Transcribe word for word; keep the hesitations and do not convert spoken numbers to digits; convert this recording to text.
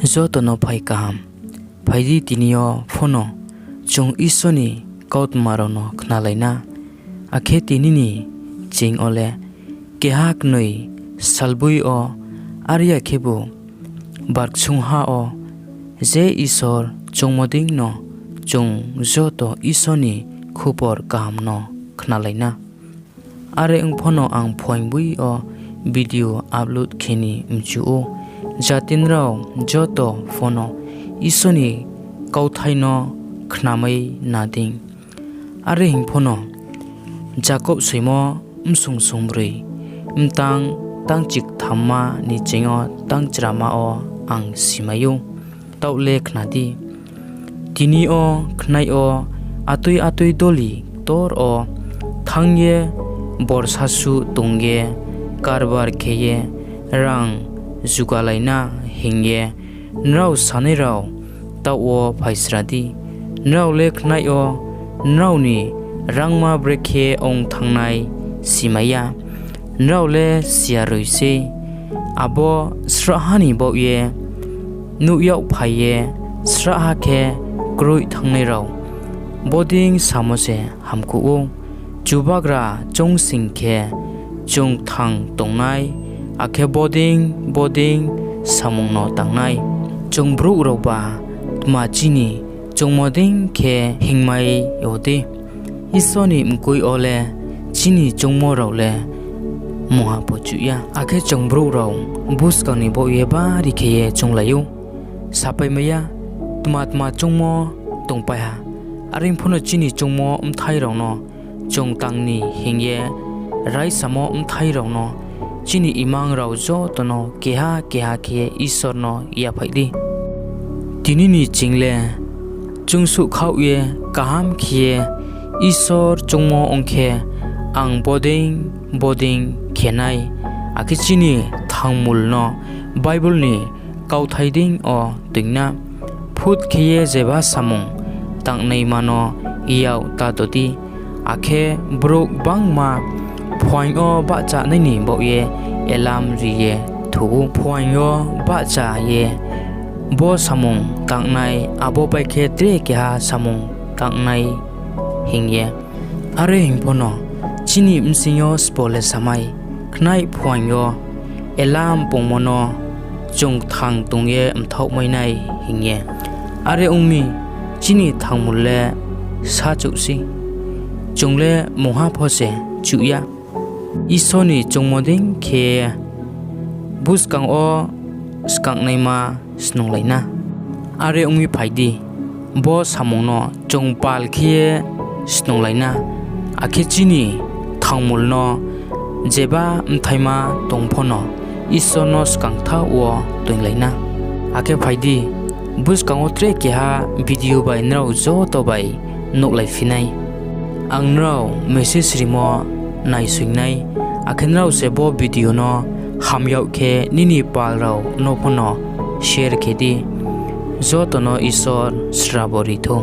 Joto no phai kaham. Phai di, tini yo phono chung Isor ni kautma rao no khnalai na. Akhe tini ni ching yo le keha knoi salboi yo, are ya khebu barksungha yo, je Isor choungmo deino chung joto Isor ni khupor kaham no khnalai na. Are ong phono ang phuaing boi yo video upload khe ni mchu ou, jati nrao joto phono Isor ni kauthai no khnamai na dei. Are hing phono Jakob soimo bsung sungbroi, mtang tangchiktham ni ching yo tangchrama wo ang simai ou. Taoh le khna di. Tini yo khnai yo atoi atoi doli ktor wo thanng ye borsa suh tong ye karbar khe ye rang jugalai na hing ye nrao sanai rao taoh wo phaisra di. Nrao le khnai yo nrao ni rangma brekhe ong thanngnai simai ya. Nrao le siya roi sei, abo srahha ni baoh ye nuh yagphai ye srahha khe kroih thanngnai rao. Bodei samo se hamkuh ou. Chubagra choung sing khe chung kthang tongnai, akhe bodei bodei samung no tang nai. Chung brouh raoba tma chini choungmo dei khe hingmai yo dei? Isor ni mkoih yo le chini choungmo rao le mungha pho chuh ya. Akhe chung brouh rao buskang ni baoh ye bari khe ye chounglai ou, sapaimai ya, tma tma choungmo tongpai ha. Are ong phono chini choungmo bthai rao no chung tang ni hing ye raisamo bthai rao no chini imang rao joto no keha keha khe ye Isor no yaphaih di. Tini ni ching le choungsouhkhaoh ye kaham khe ye Isor choungmo ong khe ang bodei bodei khe nai, akhe chini thangmul no Bible ni kauthai deino toing na. Phut khe ye jeba samung tangnaima no yak ta do di, akhe brouh gbangma phuaing yo bahchanai ni baoh ye alarm ri ye thu ou. Phuaing yo bahcha ye bo samung tangnai, abo bai khe tre keha samung tangnai hing ye. Are hing phono chini bsing yo sbo le samai, khnai phuaing yo alarm pungmo no chung kthang tong ye mthaohmai nai hing ye. Are ong mi, chini thangmul le sachouh sei, chung le mungha pho se chuh ya. Isor ni choungmo dei khe buskang wo skangnaima snunglai na. Are ong mi, phai di, bo samung no chung pal khe ye snunglai na, akhe chini thangmul no jeba bthaima tong phono Isor no skangthaoh wo toinglai na. Akhe phai di, buskang wo tre keha video bai nrao joto bai nuhlaiphi nai. Ang nrao message rimo naisoing nai, akhe nrao se bo video no ham yag khe nini pal rao no phono share khe di. Joto no Isor srabo ri thou.